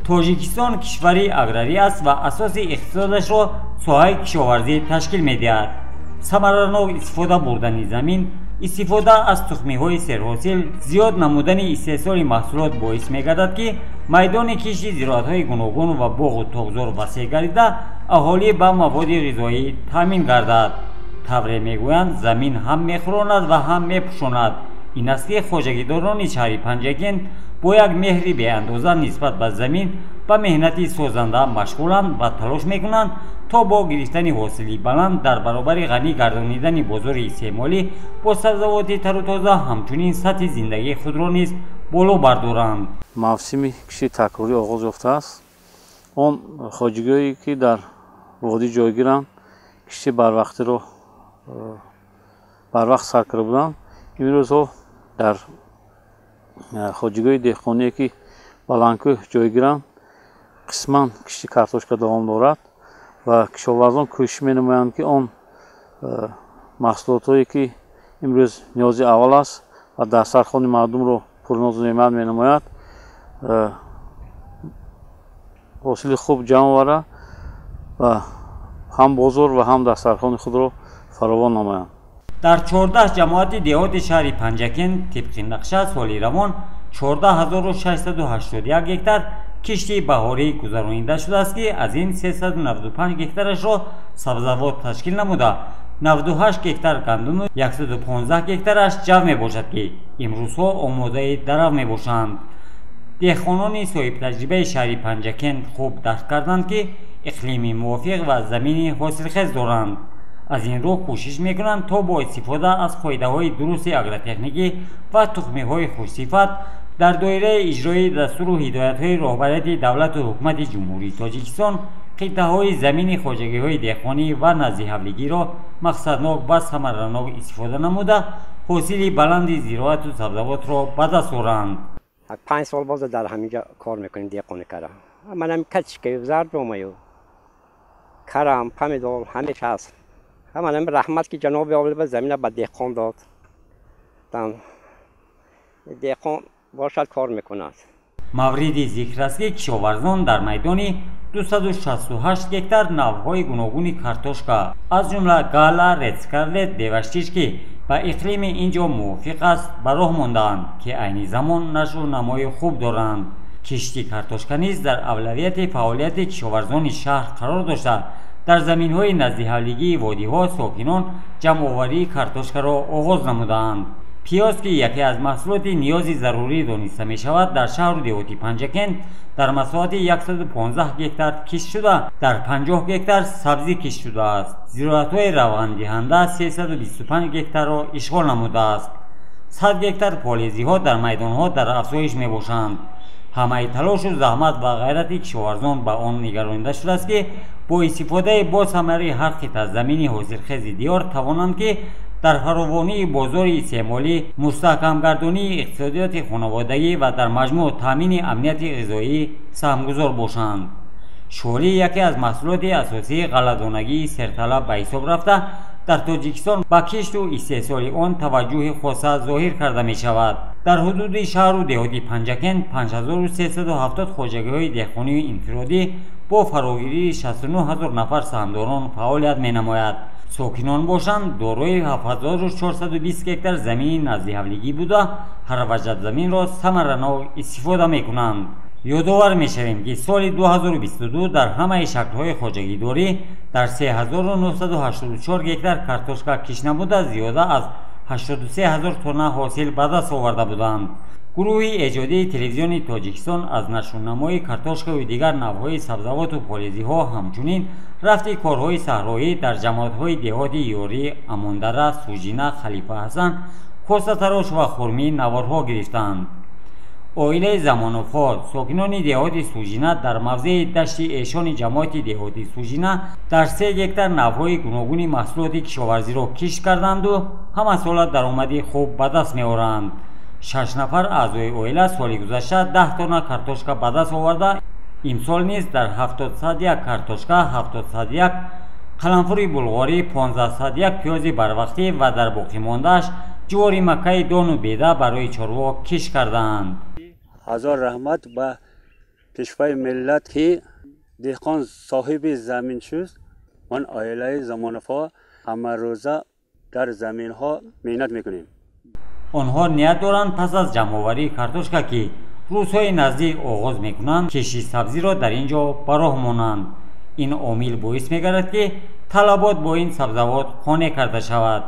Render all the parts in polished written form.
Тоҷикистон кишвари аграрӣ аст ва асоси иқтисодашро соҳаи кишоварзӣ ташкил медиҳад. Самаранок истифода бурдани замин, истифода аз тухмиҳои серҳосил, зиёд намудани истеҳсоли маҳсулот боис мегардад, ки майдони кишти зироатҳои гуногун ва боғу токзор васеъ гардида, аҳолӣ ба маводи ғизоӣ таъмин гардад. Тавре мегӯянд, замин ҳам мехӯронад ва ҳам мепӯшонад. Ин аст, ки хоҷагидорони шаҳри Панҷакент бо як меҳри беандоза нисбат ба замин ба меҳнати созанда машғуланд ва талош мекунанд, то бо гирифтани ҳосили баланд дар баробари ғанӣ гардонидани бозори истеъмолӣ бо сабзавоти тару тоза, ҳамчунин сатҳи зиндагии худро низ боло бардоранд. Мавсими кишти такрорӣ оғоз ёфтааст. Он хоҷагиҳое, ки дар водӣ ҷойгиранд, кишти барвақтиро барвақт сар карда буданд. Имрӯзҳо дар хоҷагиҳои деҳқоние, ки баландкӯҳ ҷойгиранд, қисман кишти картошка давом дорад ва кишоварзон кӯшиш менамоянд, ки он маҳсулотҳое, ки имрӯз ниёзи аввал аст ва дастархони мардумро пурнозу неъмат менамояд, ҳосили хуб ҷамъ овара ва ҳам бозор ва ҳам дастархони худро фаровон намоянд. Дар 14 ҷамоати деҳоти шаҳри Панҷакент тибқи нақша соли равон 14 681 гектар кишти баҳорӣ гузаронида шудааст, ки аз ин 395 гектарашро сабзавот ташкил намуда, 98 гектар гандуму 115 гектараш ҷав мебошад, ки имрӯзҳо омодаи дарав мебошанд. Деҳқонони соҳибтаҷрибаи шаҳри Панҷакент хуб дарк карданд, ки иқлими мувофиқ ва замини ҳосилхез доранд. Аз ин рӯ кӯшиш мекунанд, то бо истифода аз қоидаҳои дурусти агротехникӣ ва тухмиҳои хушсифат дар доираи иҷрои дастуру ҳидоятҳои роҳбарияти давлату ҳукумати Ҷумҳурии Тоҷикистон қитъаҳои замини хоҷагиҳои деҳқонӣ ва наздиҳавлигиро мақсаднок ва самаранок истифода намуда, ҳосили баланди зироату сабзавотро ба даст оранд. 5 сол боз дар ҳаминҷа кор мекунем, деҳқонӣ кара. Манам качкаю зардомаю карам, помидор ҳамеша ҳаст. Манам раҳмат, ки ҷаноби олӣ ба замина ба деҳқон дод. Деҳқон бошад, кор мекунад. Мавриди зикр аст, ки кишоварзон дар майдони 268 гектар навъҳои гуногуни картошка, аз ҷумла Гала, Ред Скарлет, Деваштич, ки ба иқлими ин ҷо мувофиқ аст, ба роҳ мондаанд, ки айни замон нашву намои хуб доранд. Кишти картошка низ дар авлавияти фаъолияти кишоварзони шаҳр қарор дошта, дар заминҳои наздиҳавлигии водиҳо сокинон ҷамъоварии картошкаро оғоз намудаанд. Пиёз, ки яке аз маҳсулоти ниёзи зарурӣ дониста мешавад, дар шаҳру деҳоти Панҷакент дар масоҳати 115 гектар кишт шуда, дар 50 гектар сабзӣ кишт шудааст. Зироатҳои равғандиҳанда 325 гектарро ишғол намудааст. 100 гектар полезиҳо дар майдонҳо дар афзоиш мебошанд. Ҳамаи талошу заҳмат ва ғайрати кишоварзон ба он нигаронида шудааст, ки бо истифодаи босамари ҳар қитъа замини ҳосилхези диёр тавонанд, ки дар фаровонии бозори истеъмолӣ, мустаҳкамгардонии иқтисодиёти хонаводагӣ ва дар маҷмӯъ таъмини амнияти ғизоӣ саҳмгузор бошанд. Шолӣ яке аз маҳсулоти асосии ғалладонагии серталаб ба ҳисоб рафта, дар Тоҷикистон ба кишту истеҳсоли он таваҷҷӯҳи хоса зоҳир карда мешавад. Дар ҳудуди шаҳру деҳоти Панҷакент 5370 хоҷагиҳои деҳқонию инфиродӣ бо фарогирии 69 ҳазор нафар саҳмдорон фаъолият менамояд. Сокинон бошанд, дорои 7420 гектар замини наздиҳавлигӣ буда, ҳар ваҷаб заминро самаранок истифода мекунанд. Ёдовар мешавем, ки соли 2022 дар ҳамаи шаклҳои хоҷагидорӣ дар 3984 гектар картошка кишт намуда, зиёда аз 83 ҳазор тонна ҳосил ба даст оварда буданд. Гурӯҳи эҷодии Телевизиони Тоҷикистон аз нашвунамои картошкаю дигар навъҳои сабзавоту полезиҳо, ҳамчунин рафти корҳои саҳроӣ дар ҷамоатҳои деҳоти Ёрӣ, Амондара, Суҷина, Халифа Ҳасан, Косатарош ва Хурмӣ наворҳо гирифтанд. Оилаи Замоновҳо, сокинони деҳоти Суҷина, дар мавзеи Дашти Эшони ҷамоати деҳоти Суҷина дар 3 гектар навъҳои гуногуни маҳсулоти кишоварзиро кишт карданду ҳамасола даромади хуб ба даст меоранд. Шаш нафар аъзои оила соли гузашта 10 тонна картошка ба даст оварда, имсол низ дар 70 як картошка, 70 як қаламфури булғорӣ, 15 як пиёзи барвақтӣ ва дар боқимондааш ҷувори маккаи дону беда барои чорво кишт кардаанд. Ҳазор раҳмат ба Пешвои миллат ки деҳқон соҳиби замин шуд, ман оилаи Замоновҳо ҳамарӯза дар заминҳо меҳнат мекунем. Онҳо ният доранд пас аз ҷамъоварии картошка, ки рӯзҳои наздик оғоз мекунанд, кишти сабзиро дар ин ҷо ба роҳ монанд. Ин омил боис мегардад, ки талабот бо ин сабзавот қонеъ карда шавад.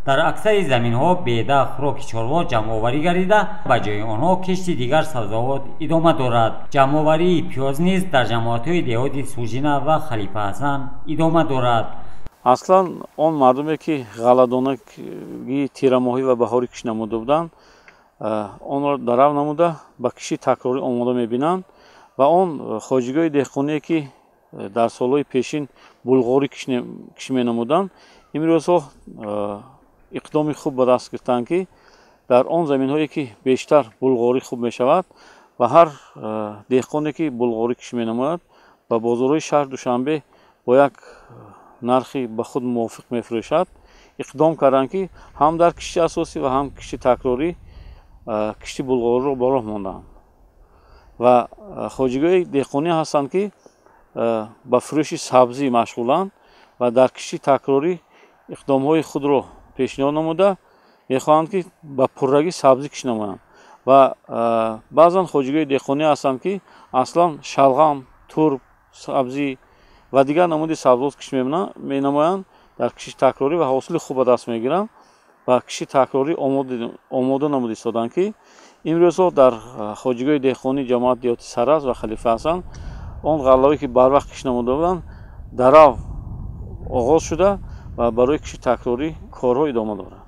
Дар аксари заминҳо беда, хӯроки чорво ҷамъоварӣ гардида, ба ҷои онҳо кишти дигар сабзавот идома дорад. Ҷамъоварии пиёз низ дар ҷамоатҳои деҳоти Сужина ва Халифа Ҳасан идома дорад. Аслан он мардуме ки ғалладонагии тирамоҳӣ ва баҳорӣ кишт намуда буданд, онро дарав намуда ба кишти такрорӣ омода мебинанд ва он хоҷигоҳи деҳқоние ки дар солҳои пешин булғорӣ кишт менамуданд, имрӯзҳо иқдоми хуб ба даст гирифтанд, ки дар он заминҳое ки бештар булғорӣ хуб мешавад ва ҳар деҳқоне ки булғорӣ кишт менамояд, ба бозорҳои шаҳр Душанбе бо як нархи ба худ мувофиқ мефурӯшад, иқдом карданд, ки ҳам дар кишти асосӣ ва ҳам кишти такрорӣ кишти булғориро ба роҳ монданд. Ва хоҷигоҳи деҳқонӣ ҳастанд, ки ба фурӯши сабзӣ машғуланд ва дар кишти такрорӣ иқдомҳои худро пешниҳод намуда мехоҳанд, ки ба пуррагӣ сабзӣ кишт намоянд. Ва баъзан хоҷигоҳи деҳқонӣ ҳастанд, ки аслан шалғам, турб, сабзӣ ва дигар намуди сабзот кишт менамоянд дар кишти такрорӣ ва ҳосили хуб ба даст мегиранд ва кишти такрорӣ омода намуда истоданд, ки имрӯзҳо дар хоҷигоҳи деҳқонии ҷамоати деҳоти Сараз ва Халифа Ҳасан он ғаллаҳое ки барвақт кишт намуда буданд, дарав оғоз шуда ва барои кишти такрорӣ корҳо идома дорад.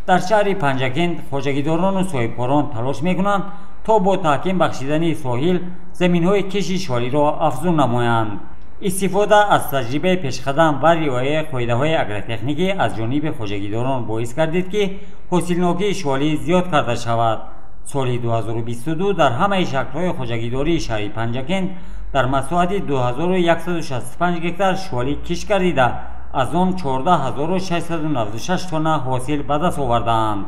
Дар шаҳри Панҷакент хоҷагидорону соҳибкорон талош мекунанд, то бо таҳким бахшидани соҳил заминҳои кишти шолиро афзун намоянд. Истифода аз таҷрибаи пешқадам ва риояи қоидаҳои агротехникӣ аз ҷониби хоҷагидорон боис гардид, ки ҳосилнокии шолӣ зиёд карда шавад. Соли 2022 дар ҳамаи шаклҳои хоҷагидории шаҳри Панҷакент дар масоҳати 2165 гектар шолӣ кишт гардида, аз он 14696 тонна ҳосил ба даст овардаанд.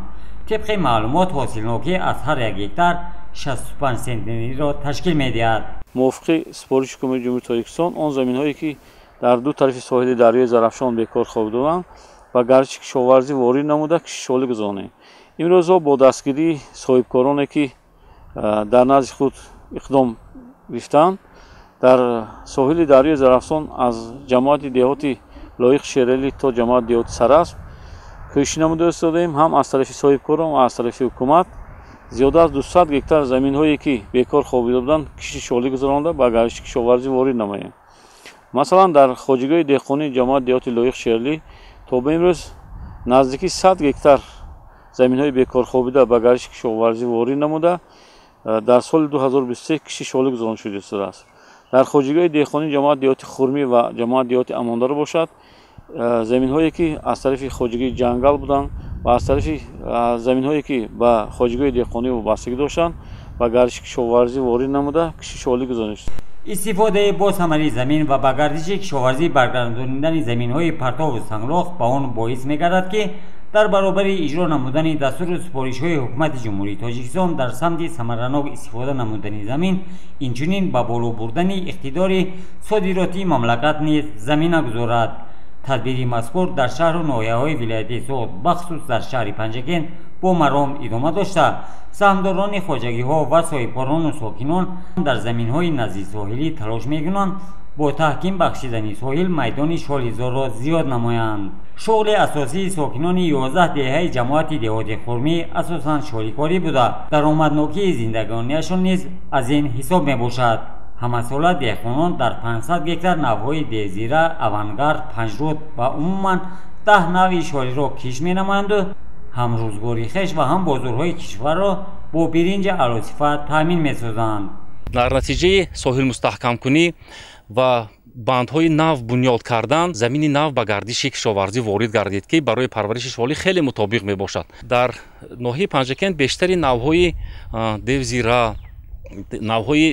Тибқи маълумот, ҳосилнокӣ аз ҳар як гектар 65 сентнериро ташкил медиҳад. Мувофиқи супориши Ҳукумати Ҷумҳурии Тоҷикистон, он заминҳое ки дар ду тарафи соҳили дарёи Зарафшон бекор хобидаанд, ба гардиши кишоварзӣ ворид намуда кишти шолӣ гузаронем. Имрӯзҳо бо дастгирии соҳибкороне ки дар назди худ иқдом гирифтанд, дар соҳили дарёи Зарафшон аз ҷамоати деҳоти Лоиқ Шералӣ то ҷамоати деҳоти Сарасп кӯшиш намуда истодаем, ҳам аз тарафи соҳибкорон ва аз тарафи ҳукумат зиёда аз 200 гектар заминҳое ки бекор хобида буданд, кишти шолӣ гузаронда ба гардиши кишоварзӣ ворид намоем. Масалан, дар хоҷигоҳи деҳқонии ҷамоати деҳоти Лоиқ Шералӣ то ба имрӯз наздики 100 гектар заминҳои бекор хобида ба гардиши кишоварзӣ ворид намуда, дар соли 2023 кишти шолӣ гузаронда шуда истодааст. Дар хоҷигоҳи деҳқонии ҷамоати деҳоти Хурмӣ ва ҷамоати деҳоти Амондаро бошад, заминҳое ки аз тарафи хоҷигии ҷангал буданд ва аз тарафи заминҳое ки ба хоҷигоҳи деҳқонӣ вобастагӣ доштанд, ба гардиши кишоварзӣ ворид намуда кишти шолӣ гузаронида шуд. Истифодаи босамари замин ва ба гардиши кишоварзӣ баргардонидани заминҳои партову санглох ба он боис мегардад, ки дар баробари иҷро намудани дастуру супоришҳои Ҳукумати Ҷумҳурии Тоҷикистон дар самти самаранок истифода намудани замин, инчунин ба боло бурдани иқтидори содиротии мамлакат низ замина гузорад. Тадбири мазкур дар шаҳру ноҳияҳои вилояти Суғд, бахусус дар шаҳри Панҷакент бо маром идома дошта, саҳмдорони хоҷагиҳо ва соҳибкорону сокинон дар заминҳои назди соҳилӣ талош мекунанд бо таҳким бахшидани соҳил майдони шолизорро зиёд намоянд. Шуғли асосии сокинони 11 деҳаи ҷамоати деҳоти Хурмӣ асосан шоликорӣ буда, даромаднокии зиндагониашон низ аз ин ҳисоб мебошад. Ҳамасола деҳқонон дар 500 гектар навъҳои дезира, авангард, панҷруд ва умуман 10 навъи шолиро кишт менамоянду ҳам рӯзгори хеш ва ҳам бозорҳои кишварро бо биринҷи аълосифат таъмин месозанд. Дар натиҷаи соҳилмустаҳкамкунӣ ва бандҳои нав бунёд кардан, замини нав ба гардиши кишоварзӣ ворид гардид, ки барои парвариши шолӣ хеле мутобиқ мебошад. Дар ноҳияи Панҷакент бештари навъҳои девзира, навъҳое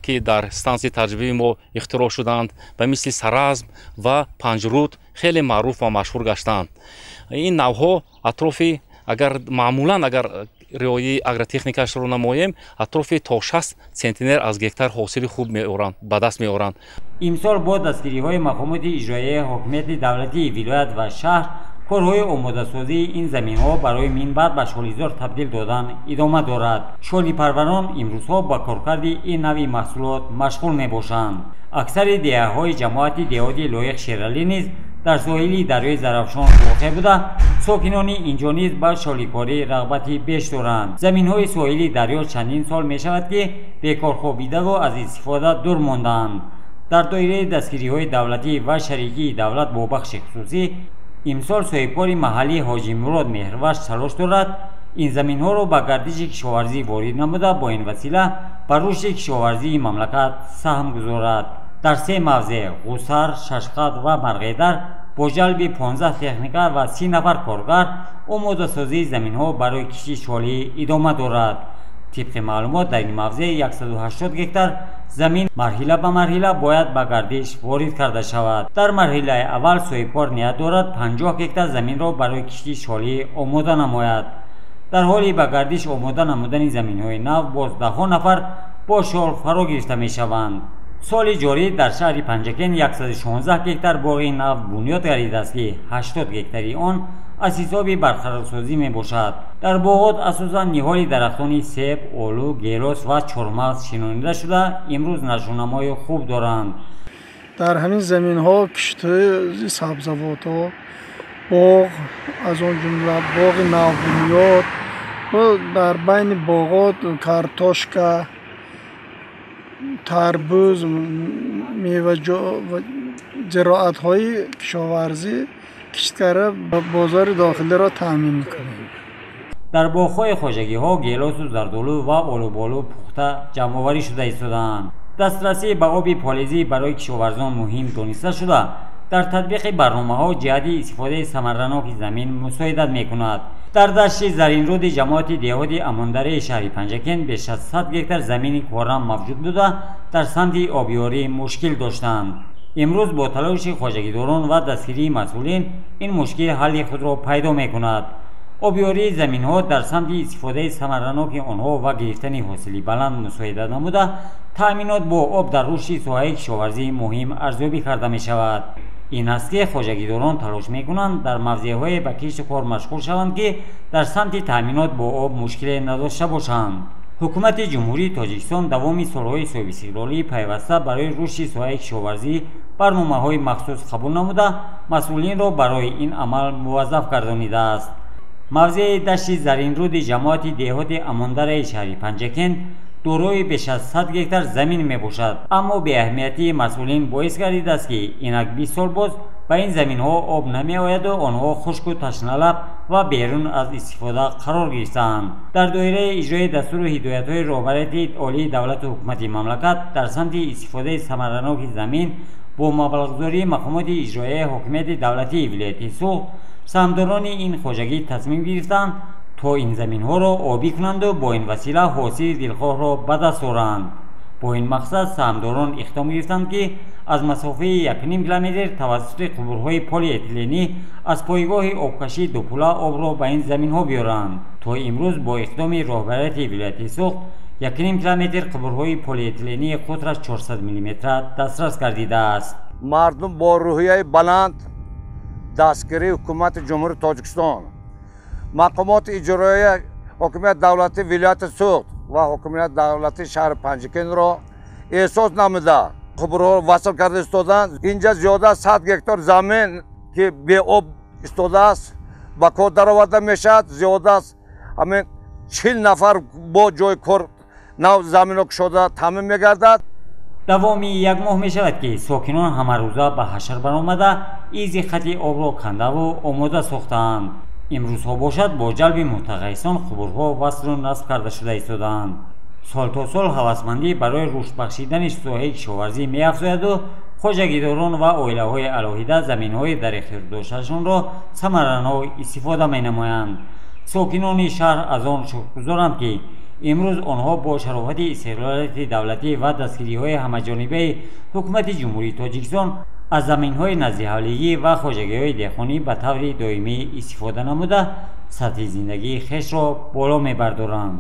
ки дар стансияи таҷрибавии мо ихтироъ шуданд, ба мисли саразм ва панҷруд хеле маъруф ва машҳур гаштаанд. Ин навъҳо атрофи агар маъмулан агар риояи агротехникашро намоем, атрофи то 60 центнер аз гектар ҳосили хуб меоранд, ба даст меоранд. Имсол бо дастгириҳои мақомоти иҷроияи ҳокимияти давлатии вилоят ва шаҳр корҳои омодасозии ин заминҳо барои минбаъд ба шолизор табдил додан идома дорад. Шолипарварон имрӯзҳо ба коркарди ин навъи маҳсулот машғул мебошанд. Аксари деҳаҳои ҷамоати деҳоти Лоиқ Шералӣ низ дар соҳили дарёи Зарафшон воқеъ буда, сокинони инҷо низ ба шоликорӣ рағбати беш доранд. Заминҳои соҳили дарё чандин сол мешавад, ки бекор хобидаву аз истифода дур мондаанд. Дар доираи дастгириҳои давлатӣ ва шарикии давлат бо бахши хусусӣ имсол соҳибкори маҳаллӣ Ҳоҷи Мурод Меҳрваш талош дорад ин заминҳоро ба гардиши кишоварзӣ ворид намуда, бо ин васила ба рушди кишоварзии мамлакат саҳм гузорад. Дар се мавзеъ Ғусар, Шашқад ва Марғедар бо ҷалби 15 техника ва 30 нафар коргар омодасозии заминҳо барои кишти шолӣ идома дорад. Тибқи маълумот, дар ин мавзеъ 180 гектар замин марҳила ба марҳила бояд ба гардиш ворид карда шавад. Дар марҳилаи аввал соҳибкор ният дорад 50 гектар заминро барои кишти шолӣ омода намояд. Дар ҳоли ба гардиш омода намудани заминҳои нав боз даҳҳо нафар бо шол фаро гирифта мешаванд. Соли ҷорӣ дар шаҳри Панҷакент 116 гектар боғи нав бунёд гардидааст, ки 80 гектари он аз ҳисоби барқарорсозӣ мебошад. Дар боғот асосан ниҳоли дарахтони себ, олу, гелос ва чормағз шинонида шуда, имрӯз нашъунамои хуб доранд. Дар ҳамин заминҳо киштҳои сабзавотҳо, боғ, аз он ҷумла боғи навбунёд, дар байни боғот картошка, тарбуз, меваҷо ва зироатҳои кишоварзӣ кишт карда бозори дохилиро таъмин мекунем. Дар боғҳои хоҷагиҳо гелосу зардолу ва олуболу пухта ҷамъоварӣ шуда истодаанд. Дастрасӣ ба оби полезӣ барои кишоварзон муҳим дониста шуда, дар татбиқи барномаҳо ҷиҳати истифодаи самараноки замин мусоидат мекунад. Дар дашти Заринруди ҷамоати деҳоти Амондараи шаҳри Панҷакент беш аз 100 гектар замини корам мавҷуд буда, дар самти обёрӣ мушкил доштанд. Имрӯз бо талоши хоҷагидорон ва дастгирии масъулин ин мушкил ҳалли худро пайдо мекунад. Обёрии заминҳо дар самти истифодаи самараноки онҳо ва гирифтани ҳосили баланд мусоидат намуда, таъминот бо об дар рушди соҳаи кишоварзӣ муҳим арзёбӣ карда мешавад. Ин аст ки хоҷагидорон талош мекунанд дар мавзеъҳое ба кишту кор машғул шаванд, ки дар самти таъминот бо об мушкиле надошта бошанд. Ҳукумати Ҷумҳурии Тоҷикистон давоми солҳои соҳибистиқлолӣ пайваста барои рушди соҳаи кишоварзӣ барномаҳои махсус қабул намуда, масъулинро барои ин амал муваззаф гардонидааст. Мавзеи дашти Заринруди ҷамоати деҳоти Амондараи шаҳри Панҷакент дорои беш аз 100 гектар замин мебошад, аммо беаҳамиятии масъулин боис гардидааст, ки инак 20 сол боз ба ин заминҳо об намеояду онҳо хушку ташналаб ва берун аз истифода қарор гирифтаанд. Дар доираи иҷрои дастуру ҳидоятҳои роҳбарияти олии давлату ҳукумати мамлакат дар самти истифодаи самараноки замин бо маблағгузории мақомоти иҷроияи ҳокимияти давлатии вилояти Суғд саҳмдорони ин хоҷагӣ тасмим гирифтанд то ин заминҳоро обӣ кунанду бо ин васила ҳосили дилхоҳро ба даст оранд. Бо ин мақсад саҳмдорон иқдом гирифтанд, ки аз масофаи 1,5 километр тавассути қубурҳои полиэтиленӣ аз пойгоҳи обкашии дупула обро ба ин заминҳо биёранд. То имрӯз бо иқдоми роҳбарияти вилояти Суғд 1,5 километр қубурҳои полиэтилении қутраш 400 миллиметра дастрас гардидааст. Мардум бо рӯҳияи баланд дастгирии ҳукумати Ҷумҳурии Тоҷикистон, мақомоти иҷроия ҳокимияти давлатии вилояти Суғд ва ҳокимияти давлатии шаҳри Панҷакентро эҳсос намуда, қубурҳоро васл карда истоданд. Инҷа зиёда аз 100 гектар замин, ки беоб истодааст, ба кор дароварда мешавад. Зиёда аз ҳамин 40 нафар бо ҷои кор нав заминҳо кушода таъмин мегардад. Давоми як моҳ мешавад, ки сокинон ҳамарӯза ба ҳашар баромада изи хати обро кандаву омода сохтаанд. Имрӯзҳо бошад бо ҷалби мутахассисон қубурҳо васлу насб карда шуда истодаанд. Сол то сол ҳавасмандӣ барои рушд бахшидани соҳаи кишоварзӣ меафзояду хоҷагидорон ва оилаҳои алоҳида заминҳои дар ихтиёр дошташонро самаранок истифода менамоянд. Сокинони шаҳр аз он шукргузоранд, ки имрӯз онҳо бо шарофати истиқлолияти давлатӣ ва дастгириҳои ҳамаҷонибаи ҳукумати Ҷумҳурии Тоҷикистон аз заминҳои наздиҳавлигӣ ва хоҷагиҳои деҳқонӣ ба таври доимӣ истифода намуда, Сатҳи зиндагии хешро боло мебардоранд.